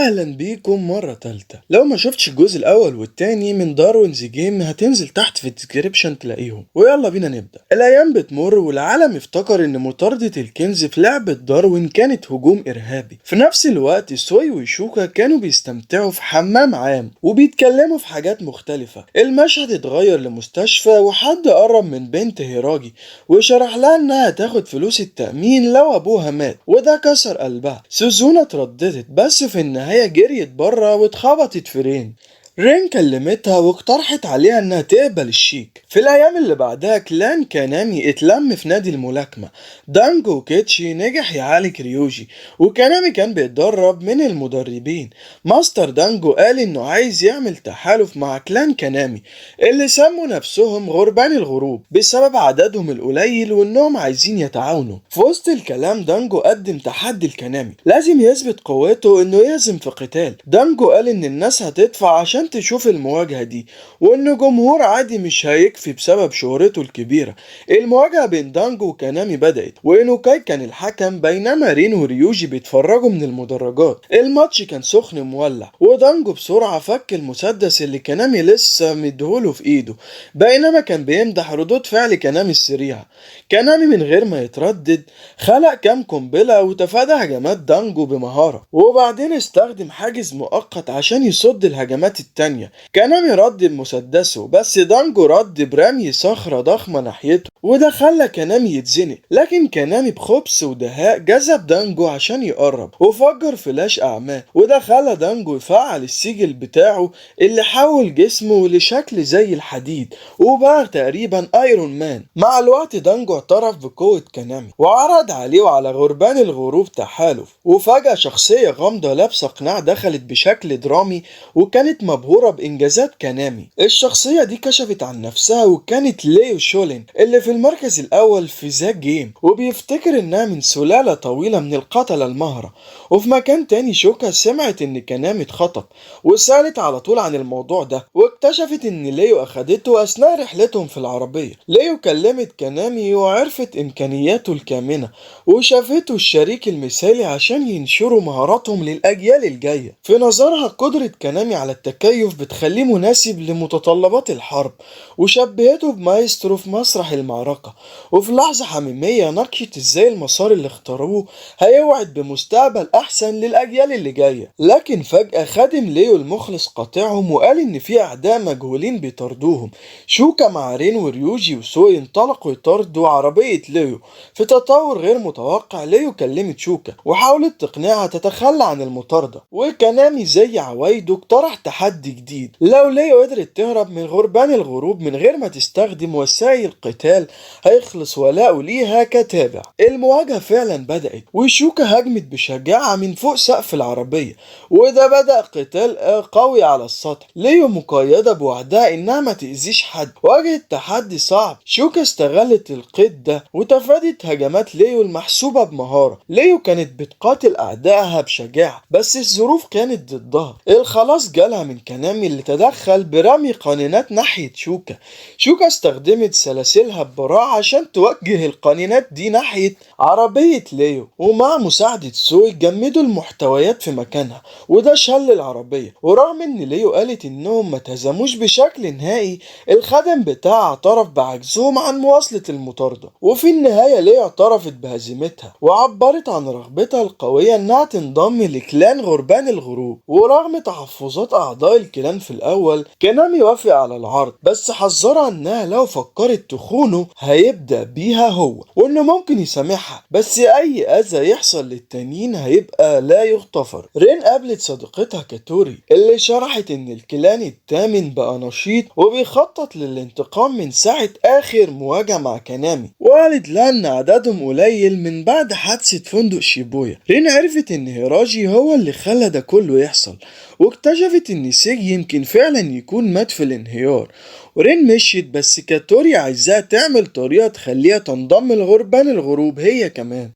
اهلا بيكم مرة تالتة. لو ما شفتش الجزء الاول والتاني من Darwin's Game هتنزل تحت في ال description تلاقيهم. ويلا بينا نبدأ. الايام بتمر والعالم افتكر ان مطاردة الكنز في لعبة داروين كانت هجوم ارهابي. في نفس الوقت سوي وشوكا كانوا بيستمتعوا في حمام عام وبيتكلموا في حاجات مختلفة. المشهد اتغير لمستشفى وحد قرب من بنت هيراجي وشرح لها انها تاخد فلوس التأمين لو ابوها مات، وده كسر قلبها. سوزونا ترددت بس في النهاية جريت بره واتخبطت في رين. رين كلمتها واقترحت عليها انها تقبل الشيك. في الايام اللي بعدها clan كانامي اتلم في نادي الملاكمة. دانجو كيتشي نجح يعالج ريوجي، وكانامي كان بيتدرب من المدربين. ماستر دانجو قال انه عايز يعمل تحالف مع clan كانامي اللي سموا نفسهم غربان الغروب بسبب عددهم القليل وانهم عايزين يتعاونوا. في وسط الكلام دانجو قدم تحدي لكانامي، لازم يثبت قوته انه يهزم في قتال. دانجو قال ان الناس هتدفع عشان تشوف المواجهة دي، وان جمهور عادي مش هيكفي بسبب شهرته الكبيرة. المواجهة بين دانجو وكانامي بدأت، وإنوكاي كان الحكم بينما رين وريوجي بيتفرجوا من المدرجات. الماتش كان سخن مولع، ودانجو بسرعة فك المسدس اللي كانامي لسه مديهوله في ايده بينما كان بيمدح ردود فعل كانامي السريعة. كانامي من غير ما يتردد خلق كام قنبلة وتفادى هجمات دانجو بمهارة، وبعدين استخدم حاجز مؤقت عشان يصد الهجمات التانية. كانامي رد بمسدسه بس دانجو رد برمي صخرة ضخمة ناحيته، وده خلى كانامي يتزنق. لكن كانامي بخبث ودهاء جذب دانجو عشان يقرب وفجر فلاش أعماه، وده خلى دانجو يفعل ال sigil بتاعه اللي حول جسمه لشكل زي الحديد وبقى تقريبا Iron Man. مع الوقت دانجو اعترف بقوة كانامي وعرض عليه وعلى غربان الغروب تحالف. وفجأة شخصية غامضة لابسة قناع دخلت بشكل درامي وكانت مبهورة بإنجازات كانامي. الشخصية دي كشفت عن نفسها وكانت ليو شولين اللي في المركز الأول في The Game، وبيفتكر إنها من سلالة طويلة من القتلة المهرة. وفي مكان تاني شوكا سمعت إن كانامي اتخطف وسألت على طول عن الموضوع ده، واكتشفت إن ليو أخدته أثناء رحلتهم في العربية. ليو كلمت كانامي وعرفت إمكانياته الكامنة وشافته الشريك المثالي عشان ينشروا مهاراتهم للأجيال الجاية. في نظرها قدرة كانامي على التكيف بتخليه مناسب لمتطلبات الحرب، وشبهته بمايسترو في مسرح المعركة. وفي لحظة حميمية ناقشت ازاي المسار اللي اختاروه هيوعد بمستقبل أحسن للأجيال اللي جاية. لكن فجأة خادم ليو المخلص قاطعهم وقال إن في أعداء مجهولين بيطاردوهم. شوكا مع رين وريوجي وسوي انطلقوا يطاردوا عربية ليو. في تطور غير متوقع ليو كلمت شوكا وحاولت تقنعها تتخلى عن المطاردة، وكانامي زي عوايده اقترح تحدي جديد: لو ليو قدرت تهرب من غربان الغروب من غير ما تستخدم وسائل قتال هيخلص ولاؤه ليها كتابع. المواجهة فعلا بدأت، وشوكا هجمت بشجاعة من فوق سقف العربية، وده بدأ قتال قوي على السطح. ليو مقيدة بوعدها انها ما تأذيش حد، واجهت تحدي صعب. شوكا استغلت القيد ده وتفادت هجمات ليو المحسوبة بمهارة. ليو كانت بتقاتل أعدائها بشجاعة بس الظروف كانت ضدها. الخلاص جالها من كانامي اللي تدخل برمي قنينات ناحية شوكا. شوكا استخدمت سلاسلها ببراعة عشان توجه القنينات دي ناحية عربية ليو، ومع مساعدة سوي جمدوا المحتويات في مكانها وده شل العربية. ورغم ان ليو قالت انهم ما تهزموش بشكل نهائي، الخادم بتاعها اعترف بعجزهم عن مواصلة المطاردة. وفي النهاية ليو اعترفت بهزيمتها وعبرت عن رغبتها القوية انها تنضم ل clan غربان الغروب. ورغم تحفظات اعضاء ال clan في الاول، كانامي وافق على العرض بس حذرها انها لو فكرت تخونه هيبدأ بيها هو، وانه ممكن يسامحها بس اي اذى يحصل للتانيين هيبقى لا يغتفر. رين قابلت صديقتها كاتوري اللي شرحت ان ال clan الثامن بقى نشيط وبيخطط للانتقام من ساعة اخر مواجهة مع كانامي، وقالت لها ان عددهم قليل من بعد حادثة فندق شيبويا. رين عرفت ان هيراجي هو اللي خلى ده كله يحصل، واكتشفت ان سيج يمكن فعلا يكون مات في الانهيار. ورين مشيت، بس كاتوري عايزاها تعمل طريقة تخليها تنضم لغربان الغروب هي كمان.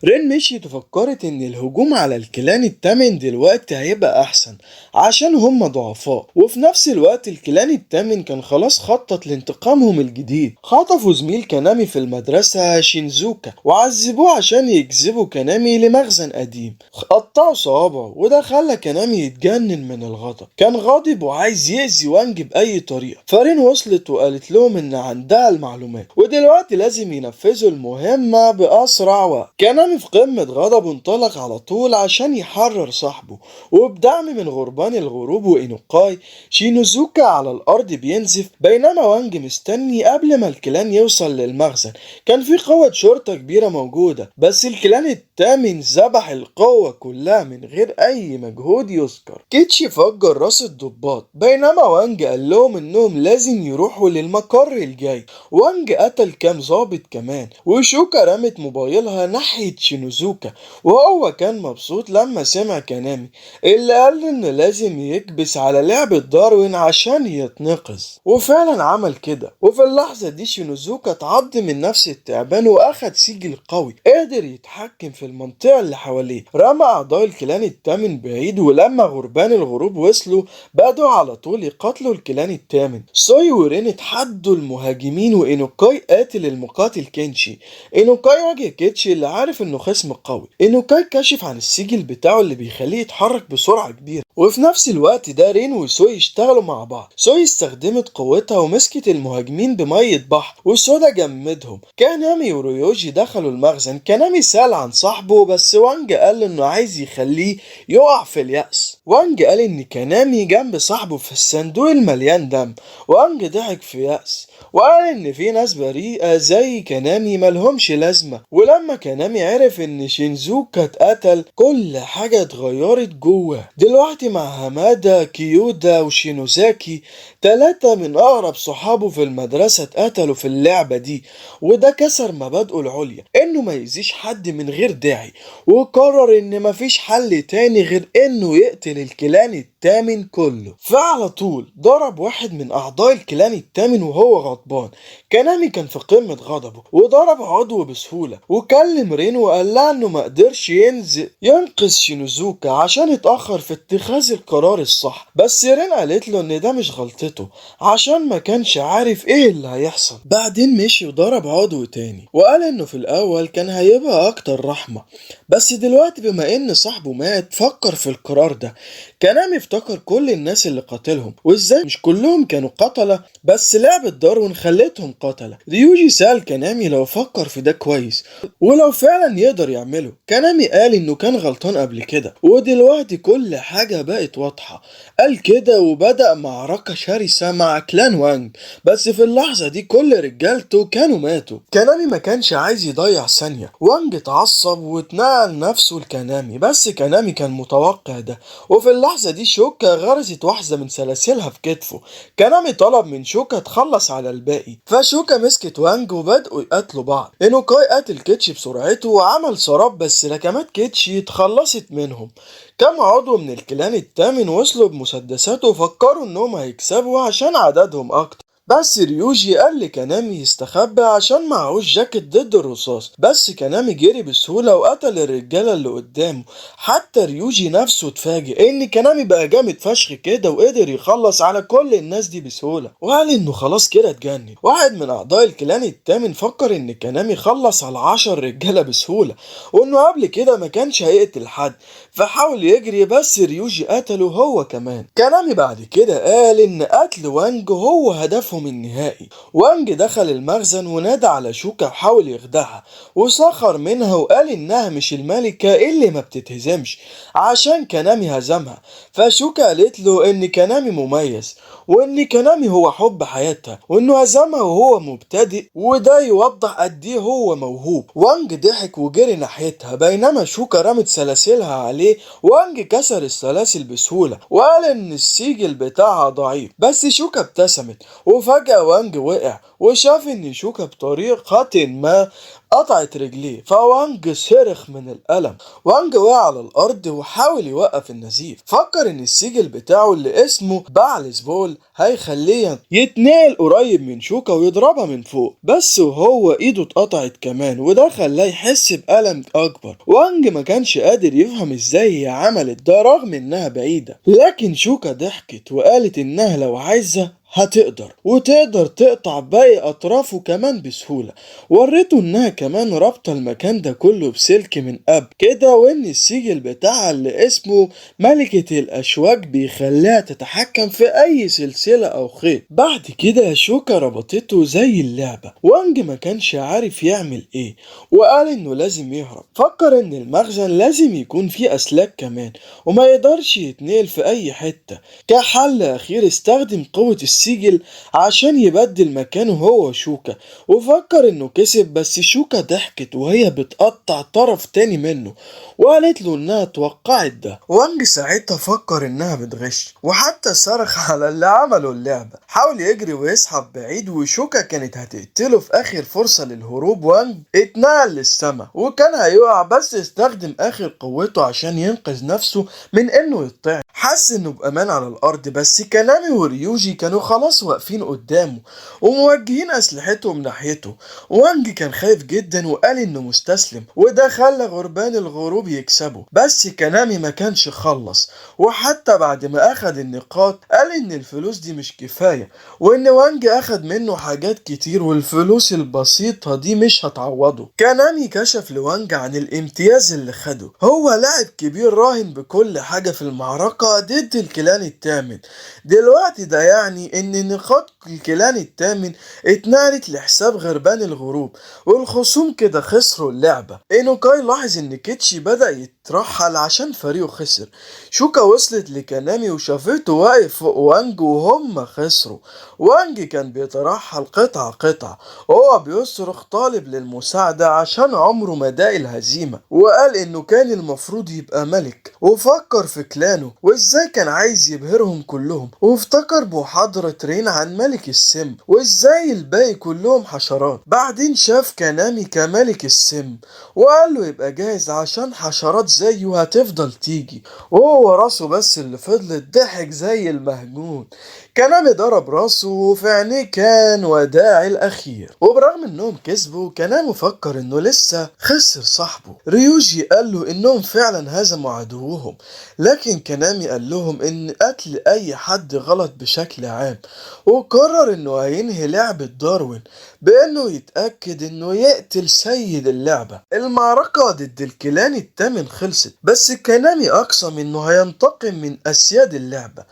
رين مشيت وفكرت ان الهجوم على ال clan التامن دلوقتي هيبقى احسن عشان هم ضعفاء، وفي نفس الوقت ال clan التامن كان خلاص خطط لانتقامهم الجديد. خطفوا زميل كانامي في المدرسة شينزوكا وعذبوه عشان يجذبوا كانامي لمخزن قديم. قطعوا صوابعه وده خلى كانامي يتجنن من الغضب. كان غاضب وعايز يأذي وانج بأي طريقة. فرين وصلت وقالت لهم ان عندها المعلومات ودلوقتي لازم ينفذوا المهمة بأسرع وقت. كانامي في قمة غضبه انطلق على طول عشان يحرر صاحبه، وبدعم من غربان الغروب وإينوكاي. شينوزوكا على الأرض بينزف بينما وانج مستني قبل ما ال clan يوصل للمخزن. كان في قوة شرطة كبيرة موجودة، بس ال clan التامن ذبح القوة كلها من غير أي مجهود يذكر. كيتشي فجر راس الضباط بينما وانج قال لهم إنهم لازم يروحوا للمقر الجاي. وانج قتل كام ضابط كمان، وشوكا رمت موبايلها ناحية شينوزوكا وهو كان مبسوط لما سمع كلامي اللي قال له انه لازم يكبس على لعبة داروين عشان يتنقذ، وفعلا عمل كده. وفي اللحظة دي شينوزوكا اتعض من نفس التعبان واخد sigil قوي قدر يتحكم في المنطقة اللي حواليه. رمى اعضاء ال clan التامن بعيد، ولما غربان الغروب وصلوا بدوا على طول يقاتلوا ال clan التامن. سوي ورين اتحدوا المهاجمين، وإينوكاي قاتل المقاتل كينشي. إينوكاي واجه كيتشي اللي عارف انه خصم قوي. إينوكاي كشف عن ال sigil بتاعه اللي بيخليه يتحرك بسرعة كبيرة، وفي نفس الوقت ده رين وسوي اشتغلوا مع بعض. سوي استخدمت قوتها ومسكت المهاجمين بمية بحر وسودا جمدهم. كانامي وريوجي دخلوا المخزن. كانامي سأل عن صاحبه بس وانج قال انه عايز يخليه يقع في اليأس. وانج قال ان كانامي جنب صاحبه في الصندوق المليان دم. وانج ضحك في يأس وقال ان في ناس بريئة زي كانامي ملهمش لازمة. ولما كانامي عرف ان شينزوكا اتقتل كل حاجة اتغيرت جوه. دلوقتي مع هامادا كيودا وشينوزاكي 3 من اقرب صحابه في المدرسة اتقتلوا في اللعبة دي، وده كسر مبادئه العليا انه ما يأذيش حد من غير داعي، وقرر ان مفيش حل تاني غير انه يقتل ال clan التامن كله. فعلى طول ضرب واحد من اعضاء ال clan التامن وهو غضبان. كانامي كان في قمة غضبه وضرب عضو بسهولة، وكلم رين وقال لها انه ما قدرش ينزل ينقذ شينوزوكا عشان اتأخر في اتخاذ القرار الصح، بس رين قالت له ان ده مش غلطته عشان ما كانش عارف ايه اللي هيحصل. بعدين مشي وضرب عضو تاني وقال انه في الاول كان هيبقى اكتر رحمة، بس دلوقتي بما ان صاحبه مات فكر في القرار ده. كانامي افتكر كل الناس اللي قاتلهم وازاي مش كلهم كانوا قتلة، بس لعبة داروين خلتهم قتلة. ريوجي سأل كانامي لو فكر في ده كويس ولو فعلا يقدر يعمله. كانامي قال انه كان غلطان قبل كده ودلوقتي كل حاجة بقت واضحة. قال كده وبدأ معركة شرسة مع clan وانج، بس في اللحظة دي كل رجالته كانوا ماتوا. كانامي ما كانش عايز يضيع ثانية. وانج اتعصب واتنقل نفسه لكانامي، بس كانامي كان متوقع ده. وفي اللحظة دي شوكا غرزت واحدة من سلاسلها في كتفه. كانامي طلب من شوكا تخلص على الباقي، فشوكا مسكت وانج وبدأوا يقتلوا بعض. إينوكاي قتل كيتشي بسرعته وعمل سراب، بس لكمات كيتشي اتخلصت منهم. كم عضو من ال clan التامن وصلوا بمسدسات وفكروا انهم هيكسبوا عشان عددهم اكتر، بس ريوجي قال لكانامي يستخبى عشان معهوش جاكيت ضد الرصاص، بس كانامي جري بسهولة وقتل الرجالة اللي قدامه. حتى ريوجي نفسه اتفاجئ ان كانامي بقى جامد فشخ كده وقدر يخلص على كل الناس دي بسهولة، وقال انه خلاص كده اتجنن. واحد من اعضاء ال clan التامن فكر ان كانامي خلص على 10 رجالة بسهولة وانه قبل كده ما كانش هيقتل حد، فحاول يجري بس ريوجي قتله هو كمان. كانامي بعد كده قال ان قتل وانج هو هدفهم النهائي. وانج دخل المخزن ونادى على شوكا وحاول يخدعها وسخر منها وقال انها مش الملكة اللي ما بتتهزمش عشان كانامي هزمها. فشوكا قالت له ان كانامي مميز وان كانامي هو حب حياتها وانه هزمها وهو مبتدئ، وده يوضح قد ايه هو موهوب. وانج ضحك وجري ناحيتها بينما شوكا رمت سلاسلها عليه. وانج كسر السلاسل بسهولة وقال ان ال sigil بتاعها ضعيف، بس شوكا ابتسمت. وفجأة وانج وقع وشاف ان شوكا بطريقة ما قطعت رجليه، فوانج صرخ من الألم. وانج وقع على الأرض وحاول يوقف النزيف. فكر إن ال sigil بتاعه اللي اسمه بعلزبول هيخليه يتنقل قريب من شوكا ويضربها من فوق، بس وهو ايده اتقطعت كمان، وده خلاه يحس بألم أكبر. وانج ما كانش قادر يفهم ازاي هي عملت ده رغم انها بعيدة، لكن شوكا ضحكت وقالت انها لو عايزة هتقدر، وتقدر تقطع باقي اطرافه كمان بسهولة. وريته انها كمان رابطة المكان ده كله بسلك من قبل كده، وان ال sigil بتاعها اللي اسمه ملكة الاشواك بيخليها تتحكم في اي سلسلة او خيط. بعد كده شوكا ربطته زي اللعبة. وانج ما كانش عارف يعمل ايه، وقال انه لازم يهرب. فكر ان المخزن لازم يكون فيه اسلاك كمان وما يقدرش يتنقل في اي حتة. كحل اخير استخدم قوة ال sigil عشان يبدل مكانه هو وشوكا، وفكر انه كسب، بس شوكا ضحكت وهي بتقطع طرف تاني منه وقالت له انها توقعت ده. وانج ساعتها فكر انها بتغش، وحتى صرخ على اللي عملوا اللعبة. حاول يجري ويسحب بعيد، وشوكا كانت هتقتله في اخر فرصة للهروب. وانج اتنقل للسما وكان هيقع، بس استخدم اخر قوته عشان ينقذ نفسه من انه يطعن. حس انه بامان على الارض، بس كانامي وريوجي كانوا خلاص واقفين قدامه وموجهين اسلحتهم ناحيته. وانج كان خايف جدا وقال انه مستسلم، وده خلى غربان الغروب يكسبوا. بس كانامي ما كانش خلص، وحتى بعد ما اخد النقاط قال ان الفلوس دي مش كفاية، وان وانج اخد منه حاجات كتير والفلوس البسيطة دي مش هتعوضه. كانامي كشف لوانج عن الامتياز اللي خده، هو لاعب كبير راهن بكل حاجة في المعركة ضد ال clan الثامن. دلوقتي ده يعني ان نقاط ال clan الثامن اتنقلت لحساب غربان الغروب، والخصوم كده خسروا اللعبة. اينوكاي لاحظ ان كيتشي بدأ يترحل عشان فريقه خسر. شوكا وصلت لكانامي وشافته واقف فوق وانج وهم خسروا. وانج كان بيترحل قطعة قطعة وهو بيصرخ طالب للمساعدة عشان عمره ما داق الهزيمة، وقال انه كان المفروض يبقى ملك، وفكر في clan ه وازاي كان عايز يبهرهم كلهم، وافتكر محاضرة رين عن ملك السم وازاي الباقي كلهم حشرات. بعدين شاف كانامي كملك السم وقال له يبقى جاهز عشان حشرات زيه هتفضل تيجي، وهو راسه بس اللي فضلت ضحك زي المهجون. كانامي ضرب راسه وفي عينيه كان وداع الأخير. وبرغم انهم كسبوا، كانامي فكر انه لسه خسر صاحبه. ريوجي قال له انهم فعلا هزموا عدوهم، لكن كانامي قال لهم ان قتل اي حد غلط بشكل عام، وقرر انه هينهي لعبة داروين بانه يتأكد انه يقتل سيد اللعبة. المعركة ضد ال clan الثامن خلصت، بس كانامي اقسم انه هينتقم من اسياد اللعبة،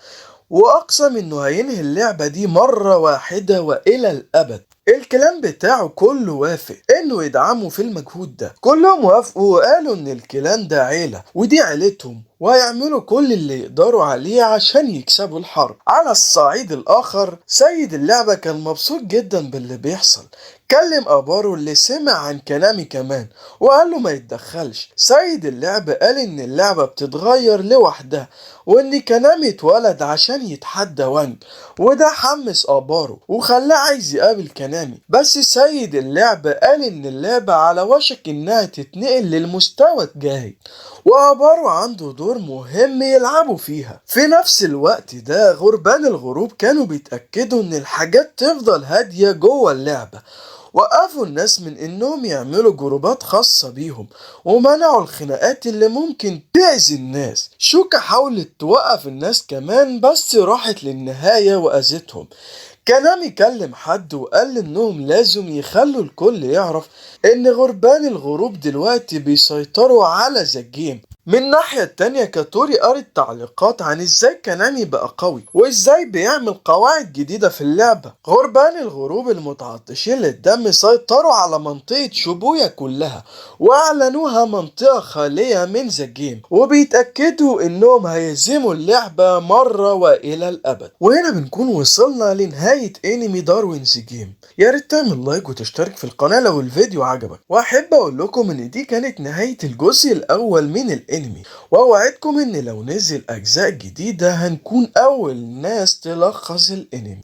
واقسم انه هينهي اللعبة دي مرة واحدة والى الابد. ال clan بتاعه كله وافق انه يدعمه في المجهود ده، كلهم وافقوا وقالوا ان ال clan ده عيلة ودي عيلتهم، وهيعملوا كل اللي يقدروا عليه عشان يكسبوا الحرب. على الصعيد الاخر، سيد اللعبة كان مبسوط جدا باللي بيحصل. كلم ابارو اللي سمع عن كانامي كمان وقال له ما يتدخلش. سيد اللعبة قال ان اللعبة بتتغير لوحدها، وان كانامي اتولد عشان يتحدى وانج، وده حمس ابارو وخلاه عايز يقابل كانامي. بس سيد اللعبة قال ان اللعبة على وشك انها تتنقل للمستوى الجاي، وابارو عنده دور مهم يلعبوا فيها. في نفس الوقت ده غربان الغروب كانوا بيتأكدوا ان الحاجات تفضل هادية جوه اللعبة، وقفوا الناس من انهم يعملوا جروبات خاصة بيهم، ومنعوا الخناقات اللي ممكن تأذي الناس. شوكا حاولت توقف الناس كمان، بس راحت للنهاية وأذتهم. كانامي كلم حد وقال انهم لازم يخلوا الكل يعرف ان غربان الغروب دلوقتي بيسيطروا على the game. من الناحية التانية كاتوري قرت تعليقات عن ازاي كانامي بقى قوي وازاي بيعمل قواعد جديدة في اللعبة. غربان الغروب المتعطشين للدم سيطروا على منطقة شيبويا كلها واعلنوها منطقة خالية من the game، وبيتأكدوا انهم هيهزموا اللعبة مرة والى الابد. وهنا بنكون وصلنا لنهاية انمي Darwin's Game. يا ريت تعمل like وتشترك في القناة لو الفيديو عجبك، واحب اقول لكم ان دي كانت نهاية الجزء الاول من الانمي، واوعدكم ان لو نزل اجزاء جديدة هنكون اول ناس تلخص الانمي.